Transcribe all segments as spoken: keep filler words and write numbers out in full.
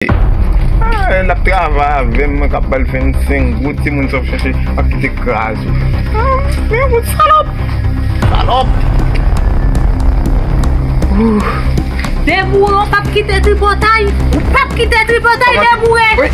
Ah, l ap travay avè m, mwen k ap ba l vennsenk goud, timoun sa w ap chache, ap kite kraze. Ah, men wout salòp! Salòp! Ouh. Demoure, w p ap kite tripotay! W p ap kite tripotay, Demoure! Wi.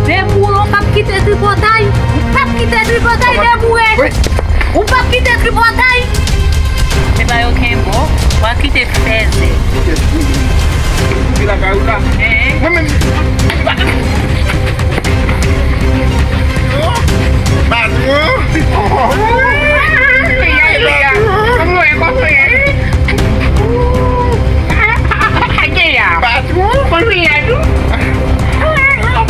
Demoure, w p ap kite tripotay! W p ap kite tripotay, Demoure! Wi. W p ap kite tripotay! Se pa yo kenbe w, w a kite fèzè. Kite fèzè. Kite lakay ou la. Mwen menm. Patwon. Patwon. Patwon. Patwon.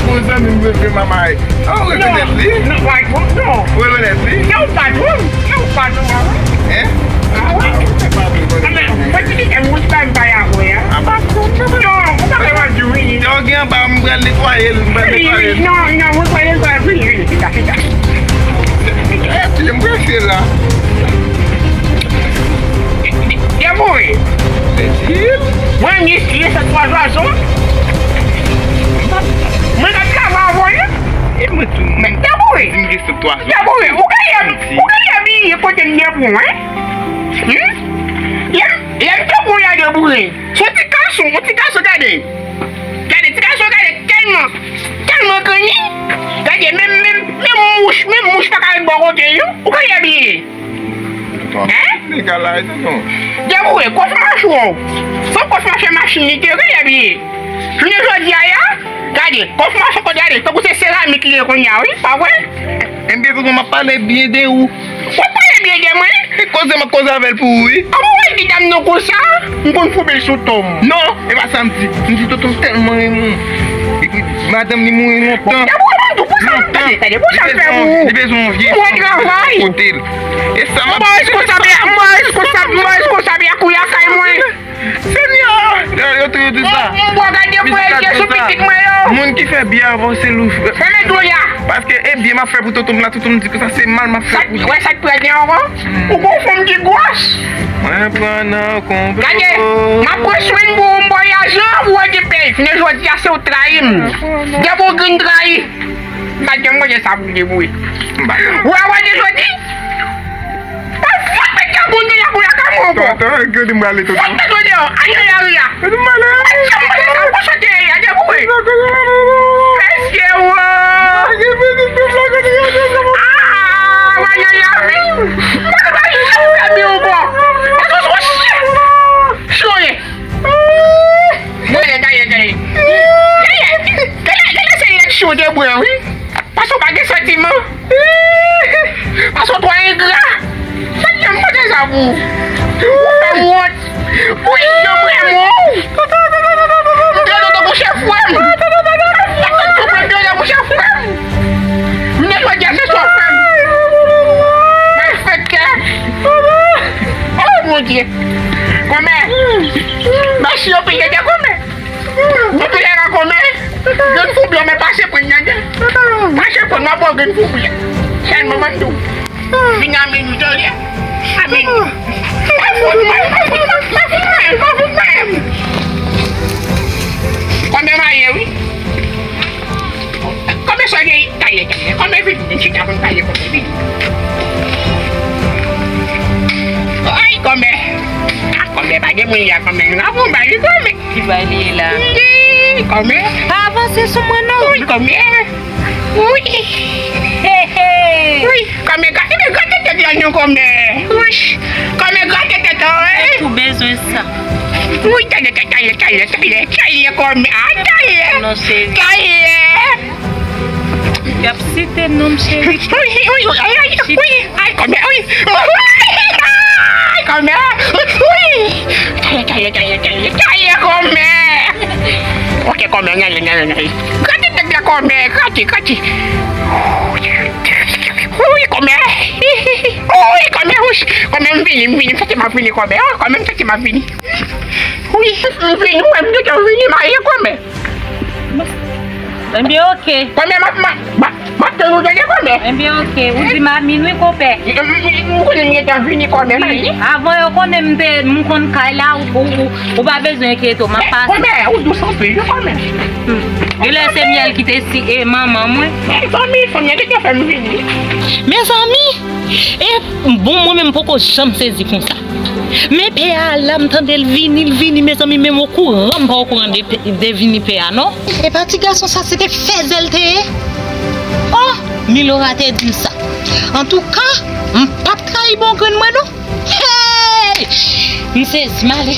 Bon zanmi m, mwen vle mamay. Ah, ou rekonèt li? Non, non, patwon, non. Ou rekonèt li? Se yon patwon, se yon patwon, a wi. Hein? A wi. A, men, mwen te di, e, mwen pa, m pa ya wè, a. A, patwon, non. Non, ou pa ka di wi. Lè w gen anba, m pral netwaye l, m pral netwaye l. Non, non, mwen pral netwaye l, wi, wi, chita, chita. E, m prese la. Demoure. Mwen, m eseye fè twa zwazo. Mwen, nan travay avè w. E mwen tou, men, Demoure. Di m ke se twa zwazo. Demoure, ou genyen, ou genyen bliye kote m te pran, hein? Hmm? Lè m, lè m te pran w la, Demoure. Se yon ti gason, yon ti gason, gade. Gade, ti gason, gade, tèlman, tèlman grenn. Gade, menm, menm, menm mouch, menm mouch pa ka ret bò kote l, non. Ou genyen bliye. Hein? Legalize, non. Demoure, kòf mache w. Fò kòf mache machin li te rele byen. Jounen jodi a, ya, gade, kòf mache w, gade, tankou se seramik li ye kounye a, wi, pa vre? Ebyen, tonton, m ap pale byen de ou. W ap pale byen de mwen? E koze m ap koze avè l pou ou, wi. Kòman w al di dam nan konsa? M konn foube l sou tonm. Non, e pa sa m di. M di tonton m tèlman renmen w. Epi madanm li mouri lontan. Demoure, mwen tou, pou sa, lontan. Gade, gade, pou sa m fè pou ou. Li bezwen yon vye fanm kote l. E sa m ap di. Mwen responsab, mwen responsab, mwen responsab, ya kou lakay mwen. Senyè! Yo tou yo di sa. Mwen gade frè Jezi pitit mwen yo. Moun ki fè byen avanse lou. Fèmen dlo ya. Paske e byen m ap fè pou tonton m la, tonton m di konsa se mal m ap fè pou li. Wè sa k prè gen ankò? Ou gon fanm ki gwòs? Mwen pran nan konplo. Gade, m ap pran swen pou ou, m ba w lajan pou w okipe l. Jounen jodi a se ou trayi m. Depi w grenn trayi. Gade, mwen gen sa pou debouye. Ou wè, wè de jodi? Pa fòk met kagoul deyò pou lakay mwen ankò. Tonton, gade m prale, tonton. Fòk met ou deyò, al nan lari a. Gade m prale. Mwen janm mande sa pou sote a, debouye. Mesye, wo. Ah, mwen nan lavi. Mwen pa janm fè byen ankò. Paske w se yon chen. Chen w ye. Mwen, gade, gade. Gade, gade, gade se lèt chen w te pran, wi. Paske w pa gen santiman. Paske w twò engra. Sa k fè m pote sa pou ou? Ou fè m wont. Pou yon janm renmen w. M te rele w tankou chèf frè m. M te rele w tankou chèf frè m. M te jodi a se sa w fè m. Malfektè. Oh, Bondye. Kòmè. Mèsi anpil, tete kòmè. Mwen tou lè nan kòmè. Grenn fou blan, men pase pran nan de. Pase pran nan bon grenn fou blan. Sèlman mwen tou. Vin a men nou tande. A men nou. Pa fout mwen, pa fout mwen, pa fout mwen, pa fout mwen. Kòmè maye, wi. Kòmè sa gen, talè, talè. Kòmè vin, vin chita pou n pale kòmè vin. Ay, kòmè. Gen moun la kòmè, n ap yon bay li kòmè. Ki bay li ye la? Wi, kòmè. Pa avanse sou mwen non. Wi, kòmè. Wi. He, he. Wi, kòmè, gade, gade tèt la non kòmè. Wi, kòmè, gade tèt la, wi. Ou bezwen sa. Wi, talè, talè, talè, talè, talè, kòmè. A, talè. Non, cheri. Talè. Y ap site non m, cheri. Wi, wi, wi, ay, ay, wi, ay, kòmè, wi. Ay, kòmè, wi. Talè, talè, talè, talè, talè, kòmè. Ok, kòmè, nyan, nyan, nyan, nyan. Gade tèt la, kòmè, gade, gade. Wi, kòmè. Wi, kòmè, wi. Kòmè, m vini, m vini, m santi m ap vini, kòmè. Wi, kòmè, m santi m ap vini. Wi, m vini, wi, m gentan vini, m ale, kòmè. Ebyen, oke. Kòmè, m ap, m ap, m ap, m ap tann ou tande, kòmè. Ebyen, oke. Ou di m a minwi, konpè. M, m, m, m konnen m gentan vini, kòmè, m ale. Avan yo konnen m te, m konn kay la, ou, ou, ou, ou pa bezwen enkyete w, m ap pase. Kòmè, ou dous anpil, wi, kòmè. Hmm. Genlè se myèl ki te si, e, manman mwen. Mezanmi, fanm nan te fè m vini. Mezanmi, e bon, mwen menm m poko janm sezi konsa. Men pè a la, m tande l vini, l vini, mezanmi, menm okouran, m pa okouran de, de vini pè a, non. E pa ti gason sa, se te fèzè l te ye? Oh, Milora te di m sa. Antouka, m p ap trayi bon grenn mwen, non. Hey! M sezi, m ale.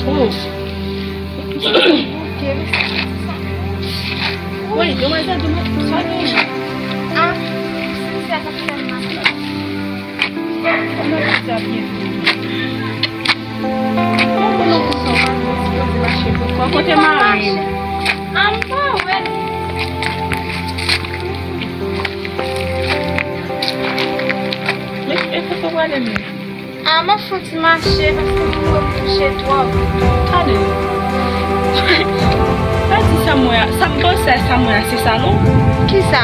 Oh. Wi, demwazèl, demwazèl, sa nou ye? Ah, si, si, a kapitèn mache. Kòman sa byen? Mwen konnen w konsa, w pa sipoze mache pou kò. Kote mari m? Ah, m pa wè l. Men, e kote w prale menm? Ah, m ap fè yon ti mache paske m twò kouche twòp. Tande. Pa di sa m wè a, sa m panse a, sa m wè a, se sa non? Kisa?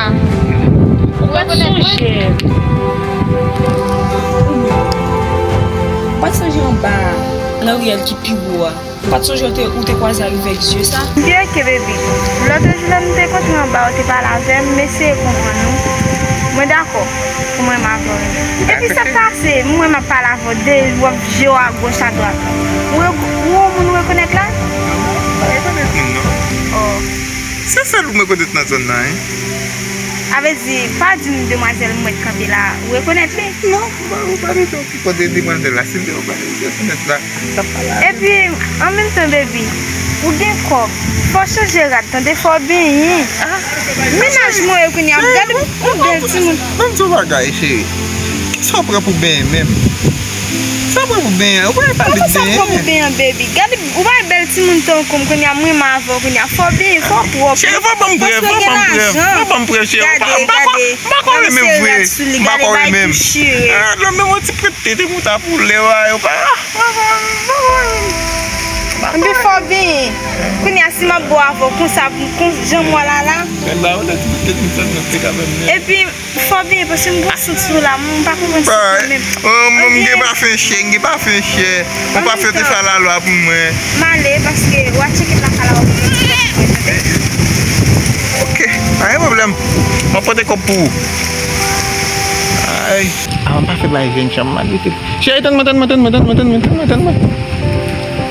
Ou pa t sonje? Ou pa t sonje anba a, nan riyèl ki pi wo a? Ou pa t sonje ou te, ou te kwaze avèk zye sa? Byen ke, baby. Lòt jou lè m te kontre anba, ou te pale avè m, m eseye konprann ou. Mwen dakò pou m renmen avè w. Epi sa k pase, mwen m ap pale avè w, de w ap je w agoch adwat. Ou re-, ou wè yon moun ou rekonèt la? Non, m pa rekonèt moun, non. Oh. Se sèl ou m rekonèt nan zòn nan, wi. A vle di, pa di m demwazèl mwen k kanpe la, ou rekonèt li? Non, ou pa, ou pa mete yon ti kote demwazèl la, si m te wè w pa rekonèt la. Epi, an menm tan, baby, ou gen kòb. Fò w chanje rad, tande, fò w benyen. Mennaj mwen yo kounye a, gade yon bèl timoun. Ban m di w yon bagay, cheri. Kisa w pran pou benyen menm? Sa w pran pou benyen? Ou pa pale de benyen. Kisa w pran pou benyen, baby? Gade, ou pa bèl timoun tankou m kounye a, m renmen avè w kounye a. Fò w benyen, fò w pwòp. Cheri, fò ban m prèv, fò ban m prèv. Fò ban m prèv, cheri. Gade, gade. M pa ko renmen vre. M pa ko renmen. Ah, non, men yon ti pwent tete konsa pou lè w a, yo pa. Anben fò w benyen. Kounye a, si m ap bo avè w konsa, kon jan m wè w la la. Epi, fò w benyen, paske m gon sant sou la, m pa konprann sant mwen menm. Anben. M gen pafen chè, m gen pafen chè. Yon pafen te fè lalwa pou mwen. M ale, paske w a tcheke m lakay la, w ap konn. Ok, pa gen pwoblèm. M ap pote kòb pou ou. Ay. Ah, m pa fè bay jèn chanm, malgré tout. Cheri, tann mwen, tann mwen, tann mwen, tann mwen, tann mwen, tann mwen, tann mwen.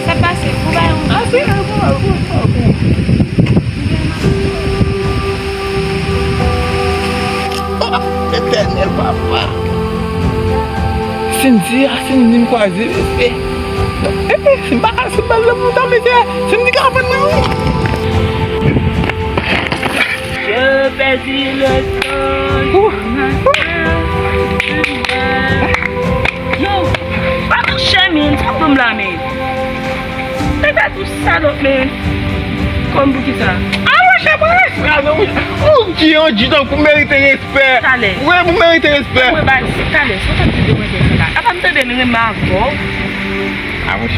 Sa pase, pou bay yon. Ah, si, ah, pou, ah, pou, ah, pou. Oh, Etènèl, papa. Cindy, ah, Cindy, m kwaze, mesye. Epi, si m pa ka, si m pa l pou tan, mesye, Cindy ka vann mwen, wi. Je pèdi le tan. Yo, pa touche m, sa pou m la, men. Nèg la tou salòp, men. Kòm pou kisa? A, monchè, mwen respè avè w, wi. Ou di, ou di, tankou w merite respè. Talè. Ou wè, ou merite respè. Mwen ba, talè, sa w t ap di demwazèl sa la? Apa m tande l renmen avè w? A, monchè.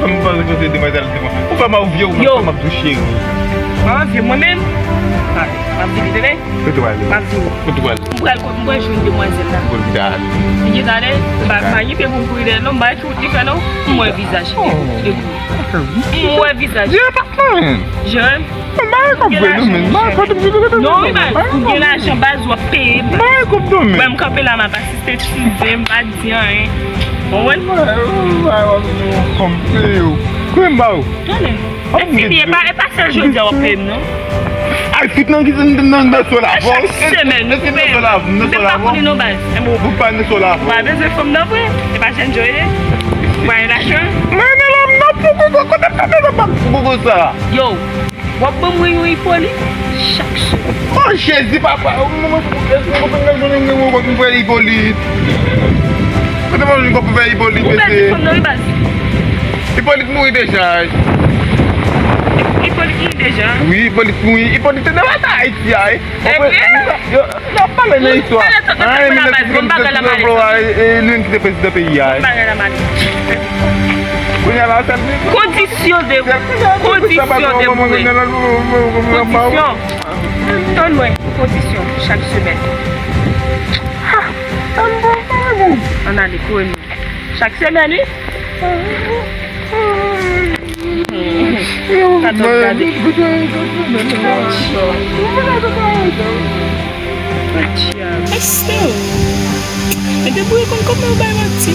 fè m panse ke se demwazèl se mwen. Ou fè m ap vye, ou fè m ap di cheri. M ap vye mwen menm. M ap vini, tande? Kote w ale? M ap vini. Kote w ale? M pral, m pral jwenn demwazèl la. Kote w ale? Li gentan ale? M pa, m pa gen pye pou m kouri dèyè l non, m pa gen wout li fè non. M wè vizaj li. M wè vizaj li. Jere pa mwen. Jere? Mwen pa gen kòb vre non, men. M pa gen kòb vre. Non, wi, baz. M gen lajan, baz, w ap peye, baz. M pa gen kòb non, men. Mwen, m kanpe la, m ap asiste. Eskize m, pa di anyen. Ou konprann? Mwen, mwen, mwen, kòm peye w. Kouye m ba ou. Tande. E fini, e pa, e pa sèl jodi a w ap peye m, non. Ay, fit nan ki nan nan nan sou la. Chak semèn, ou koupe. Nan sou la, nan sou la. M pa konnen non, baz. Ou pa nan sou la. Ou pa bezwen fanm nan vre. E pa jèn jòy ye. Ou pa gen lajan. Mwen, men lòm nan pou koko, kote m ta bezwen pa pou koko sa. Yo. W ap ban mwen yon Ipolit chak semèn. Oh, Jezi, papa! Mwen, mwen, mwen, mwen, mwen, mwen, mwen, mwen, mwen, Ipolit. Kote mwen jwenn kòb pou fè Ipolit, mesye? Ou pèdi fanm nan, wi, baz. Ipolit mouri deja. Ipolit mouri deja? Wi, Ipolit mouri. Ipolit te nan batay Ayiti a, wi. Epi? Yo, yo, yo pale nan istwa. Pale tout nan telefòn la, baz. Bon bagay la, baz. Li menm ki te prezidan peyi a, wi. Bon bagay la, baz. Kounye a la, sa l di. Kondisyon de, kondisyon de boure. Kondisyon. Tann mwen, kondisyon, chak semèn. Ha! Ann ale, kouri nou. Chak semèn, wi. Sa t ap gade. Atyè. Mesye, men Deboure konn kòman yo bay manti.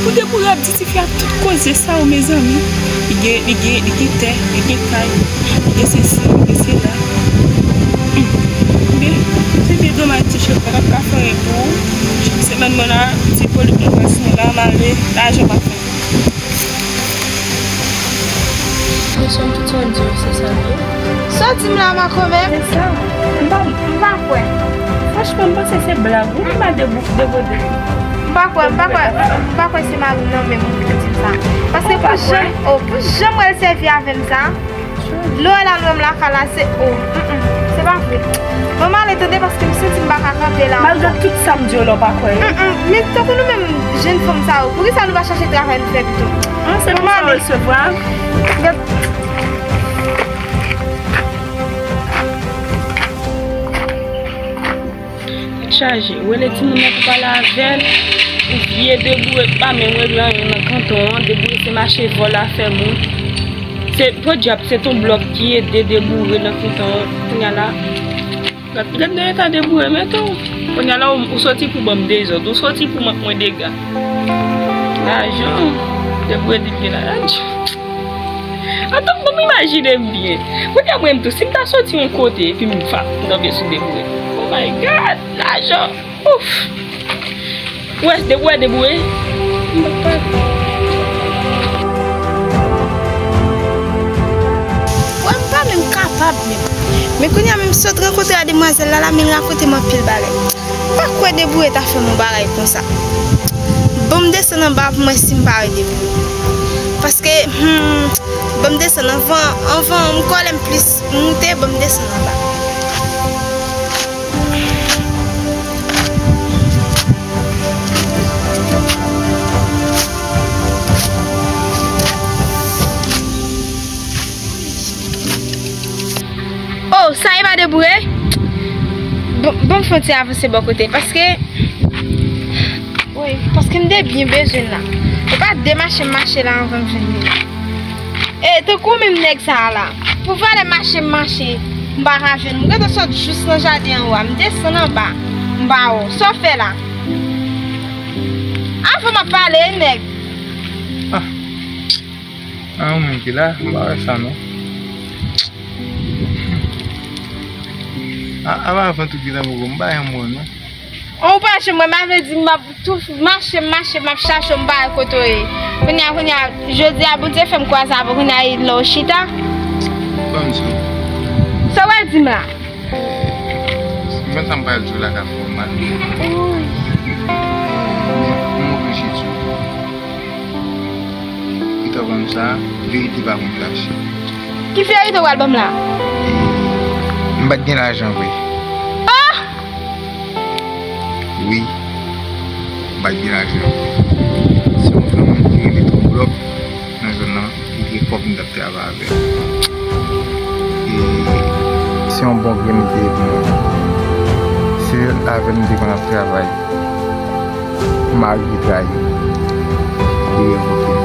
Pou Deboure ap di tifi a tout koze sa yo, mezanmi. Li gen, li gen, li gen tè, li gen kay, li gen sesi, li gen sela. Hmm. Men, se byen domaj, ti chèf, mwen p ap ka fè anyen pou ou. Semèn mwen la, ti Ipolit mwen pase mwen la, m ale, lajan pa fè. Mesye, m tout sa w di yo, se sa l ye. Sa w di m la, makomè? Se sa. M pa, m pa kwè. Franchman, m panse se blag. Ou menm a debou-, debode. M pa kwè, m pa kwè, m pa kwè se mari m nan menm ki te di m sa. Paske pou jan, oh, pou jan m wè l sèvi avè m sa, lè w wè l al wè m lakay la, se, oh, mm, mm, se pa vre. Bon, m ale tande paske m santi m pa ka kanpe la ankò. Malgre tout sa m di yo la, w pa kwè yo? Mm, mm, men tankou nou menm jèn fanm sa yo, poukisa nou pa chache travay nou fè pito? An, se konsa w resevwa. Tèt chaje. Ou rele timoun nan pou pale avè l. Ou vye Deboure pa menm regle anyen nan kanton an. Deboure se mache vòlè afè moun. Se podyab, se ton blòk ki ede Deboure nan kanton an. Kounye a la, gad, gad nan eta Deboure, men tou. Kounye a la, ou, ou soti pou ban m dezòd. Ou soti pou ban mwen dega. Lajan, Deboure di l gen lajan. Antann, bon, m imajine m byen. Kounye a mwen menm tou, si m ta soti yon kote epi m fa, m tonbe sou Deboure. Oh my God, lajan. Ouf. Ou wè, Deboure, Deboure. M pa. Wè, m pa menm kapab menm. Men kounye a menm sot rankontre a demwazèl la, la, men l rakonte m anpil bagay. M pa kwè Deboure ta fè m yon bagay konsa. Bon, m desann anba pou m wè si m pa wè Deboure. Paske, hmm, bon, m desann anvan, anvan m kòlè m plis moute, bon, m desann anba. Oh, sa e pa Deboure? Bon, bon, m fè yon ti avanse bò kote, paske, wi, paske m te byen bezwen l la. E pa de mache m mache la anvan m jwenn li. E, tankou menm nèg sa a la. Pou valè mache m mache, m pa ka jwenn. M gentan sot jis nan jaden anwo a. M desann anba, m pa wè w. Sa w fè la? Avan m ap pale, nèg. Ah. Ah, ou menm ki la? M pa wè sa, non. A, a, avan tou ki tankou m pa janm wè w non. Ou pa janm wè m, sa vle di m ap tou mache, m mache, m ap chache w, m pa wè kote w ye. Kounye a, kounye a, jodi a, Bondye fè m kwaze avè w, kounye a, e lè w chita. Ban m di w. Sa w pral di m la? Mwen sa m pral di w la ka fè w mal. Wi. M oblije di w. Ou ta konn sa, verite pa konn kache. Ki verite w pral ban m la? E, m pa t gen lajan vre. Ah! Wi, m pa t gen lajan. Se yon granmoun ki rele Tonblòk nan zòn nan, li gen kòb, m t ap travay avè l. E se yon bon grenn li te ye pou mwen. Se avè l m te konn ap travay. Mari li trayi m. Li revoke m.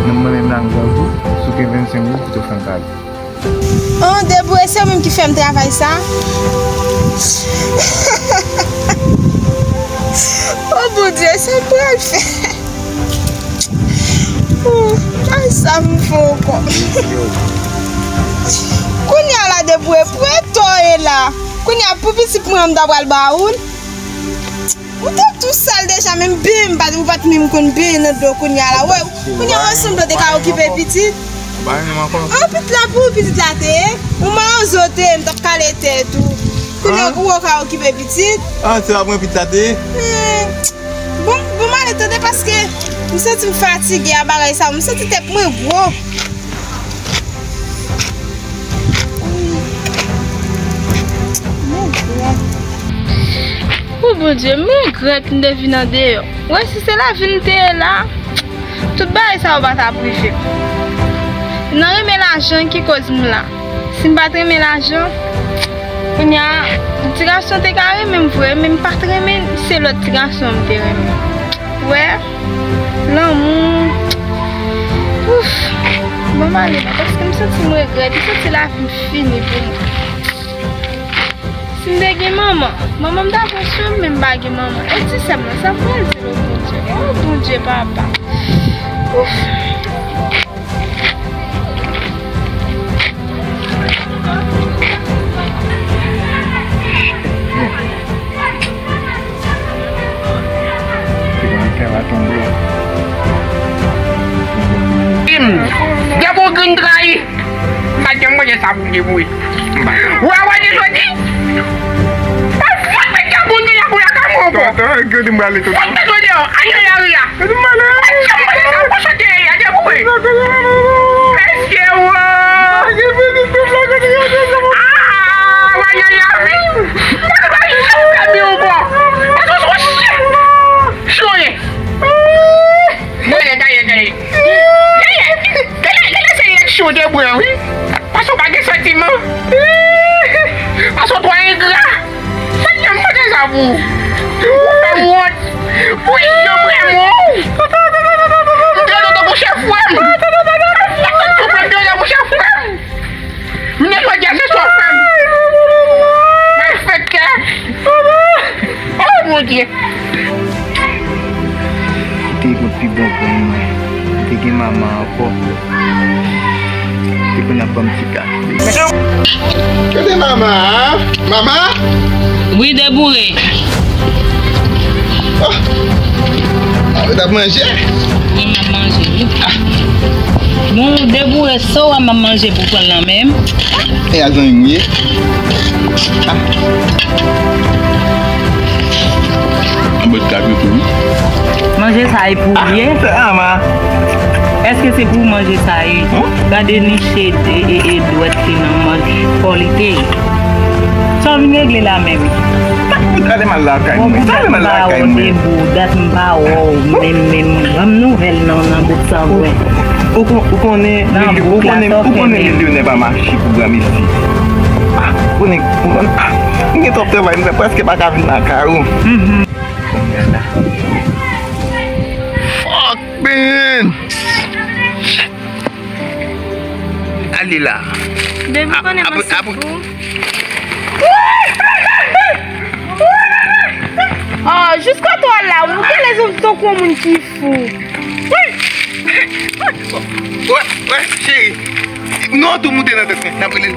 Nan moman menm la m grangou, si w gen vennsenk goud, kite w fè yon kado. An, Deboure, se ou menm ki fè m travay sa? O Bondye, sa m pral fè? Oh, ay, sa m fè ankò. Kounye a la, Deboure, prete w ye la. Kounye a, pou pitit mwen an, m ta pral ba ou l. Ou te tou sal deja, menm benyen m pa t, ou pa t menm konn benyen nan dlo kounye a la. Wè, kounye a, wè sanble w te ka okipe pitit. Ou pa renmen m ankò? An, pitit la pou ou, pitit la te ye. Ou mawozo te ye, m t ap kale tèt ou. Kounye a, ou ka okipe pitit. Ah, se pa mwen pitit la te ye? Hmm. Bon, bon, m ale tande paske m santi m fatige a bagay sa, m santi tèt mwen gwo. O Bondye, m regrèt m te vin andeyò. Wè, si se lavi m te ye la, tout bagay sa yo pa t ap rive m. Nan renmen lajan ki koz m la. Si m pa t renmen lajan, kounye a, ti gason te ka renmen m vre, men m pa t renmen, se lòt ti gason m te renmen. Wè, lanmou. Ouf. Bon, m ale la, paske m santi m regrèt, m santi lavi m fini pou mwen. Si m te gen manman, manman m ta pran swen m, men m pa gen manman. E ti sè m nan, sa m pral di l, o Bondye? O Bondye, papa. Ouf. Depi w grenn trayi, m pa t janm manje sa pou Deboure. Ou a wè de jodi? Ou fòk met yon moun ki la pou lakay mwen ankò. Fòk met mwen deyò, al nan lari a. Ou pa t janm manje sa pou sote a, Deboure. Mesye, wo. Ah, w al nan lari. Mwen pa janm fè byen ankò. Paske w se yon chyen. Gade, gade, gade. Gade, gade, gade se lèt cho w te bwè, wi. Paske w pa gen santiman. Paske w twò engra. Sa k fè m pote sa pou ou? Ou fè m wont. Pou jan w renmen w. M te rete tankou chèf frè m. M te rete tankou chèf frè m. Mwen jodi a se sa w fè m. Malfektè. Oh, Bondye. Li te yon pi bon grann mwen. Li te gen manman ankò. Li te konn ap ban m ti kafe. Kote mama a? Mama? Wi, Deboure. Oh. Ou t ap manje? Wi, m ap manje, wi. Ah. Bon, Deboure, sa w ap manje pou pran nan men m? E a zanmi m ye. Ah. An bòt kat yo tou, wi. Manje sa e pou ou ye? Ah, ama. Èske se pou manje sa ye? Gade niche e, e, e dwèt li nan manch kò li te ye. Sa w vin regle la menm? Sa ale mal lakay mwen. Sa ale mal lakay mwen. Deboure, dat m pa wè w menm, menm. Ban m nouvèl nan, nan bout sa vre. Ou kon-, ou konnen, ou konnen, ou konnen milyonè pa mache pou granmesi. Ah, ou konnen, ou konnen, ah, m gen twòp travay, m prèske pa ka vin lakay ou. Fuck, man! Ale la. Depi konnen mwen se fou. Oh, jiska to al la, ou gen lèzon tankou yon moun ki fou. Wè, wè, cheri. Non, tou moute nan tèt mwen. N ap rele l.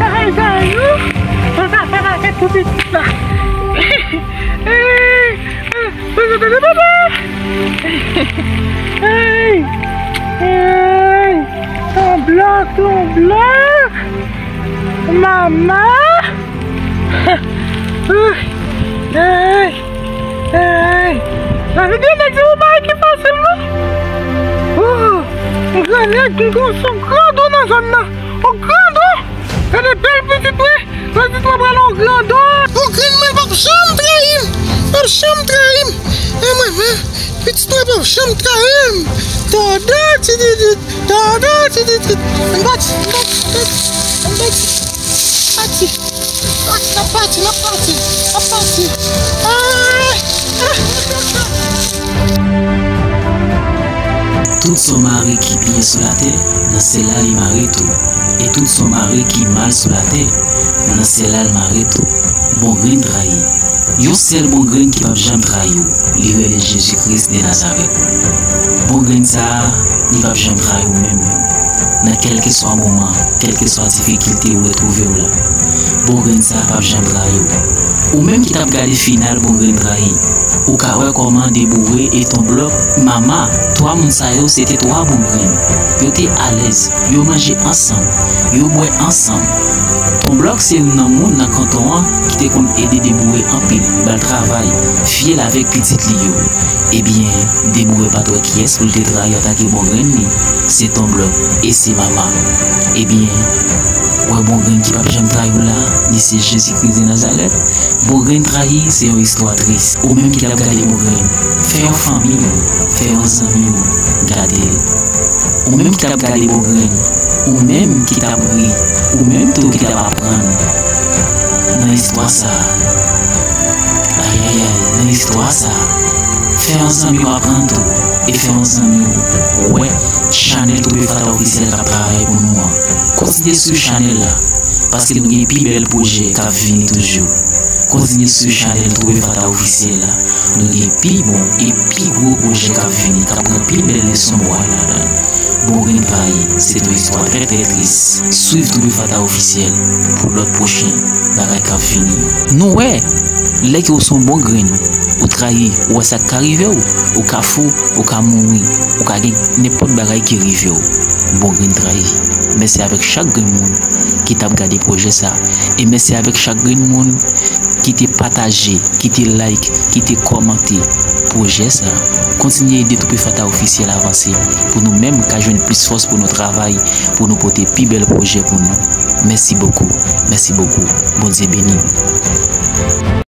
Bagay sa yo. Sa sa fè pakèt pou pitit la. Hey! Hey! Hey! Hey! Hey! Hey! Ton blòk, ton blòk! Mama! Hey! Hey! Sa vle di nèg se yon bagay ki fasil, non? Oh! Yon gran nèg, yon gran, yon grandon nan zòn nan. Yon grandon! Gade bèl pitit mwen! Pitit mwen pral yon grandon! Yon grenn mwen p ap janm trayi m! P ap janm trayi m! E mwen menm, pitit mwen p ap janm trayi m! Dada ti didit! Dada ti didit! Ann pati! Ann pati! Ann pati! Pati! Pati! N ap pati! N ap pati! N ap pati! Ah! Ah! Tout son mare ki byen sou latè, nan syèl la li mare tou. E tout son mare ki mal sou latè, nan syèl la l mare tou. Bon grenn trayi. Yon sèl bon grenn ki p ap janm trayi w, li rele Jezi Kris de Nazarèt. Bon grenn sa a, li p ap janm trayi w menm menm. Nan kèlkeswa moman, kèlkeswa difikilte ou retwouve w la, bon grenn sa a p ap janm trayi w. Ou menm ki t ap gade final bon grenn trayi, ou ka wè kòman Deboure e Ton Blòk, Mama, twa moun sa yo se te twa bon grenn. Yo te alèz, yo manje ansanm, yo bwè ansanm. Ton Blòk se youn nan moun nan kanton an ki te konn ede Deboure anpil, ba l travay, fye l avèk pitit li yo. Ebyen, Deboure pa t wè kiyès pou l te trayi antanke bon grenn li, se Ton Blòk e se Mama. Ebyen, wè bon grenn ki p ap janm trayi w la, li se Jezi Kris de Nazarèt. Bon grenn trayi se yon istwa tris. Ou menm ki t ap gade bon grenn, fè yon fanmi w, fè yon zanmi w gade l. Ou menm ki t ap gade bon grenn, ou menm ki t ap ri, ou menm tou ki t ap aprann nan istwa sa a. Ayayay, nan istwa sa a, fè yon zanmi w aprann tou, e fè yon zanmi w wè chanèl Troupefata Ofisyèl k ap travay pou nou an. Kontinye swiv chanèl la, paske nou gen pi bèl pwojè k ap vini toujou. Kontinye swiv chanèl Troubefata Ofisyèl la. Nou gen pi bon e pi gwo pwojè k ap vini, k ap gen pi bèl leson moral ladan l. Bon Grenn Trayi, se te yon istwa trè, trè tris. Swiv Troubefata Ofisyèl pou lòt pwochen bagay k ap vini yo. Nou wè, lè ke w se yon bon grenn, ou trayi, ou wè sa k ka rive w, ou ka fou, ou ka mouri, ou ka gen nenpòt bagay ki rive w. Bon Grenn Trayi. Mèsi avèk chak grenn moun ki t ap gade pwojè sa. E mèsi avèk chak grenn moun ki te pataje, ki te like, ki te kòmante pwojè sa. Kontinye ede Troubefata Ofisyèl avanse pou nou menm ka jwenn plis fòs pou nou travay, pou nou pote pi bèl pwojè pou nou. Mèsi bokou, mèsi bokou. Bondye beni.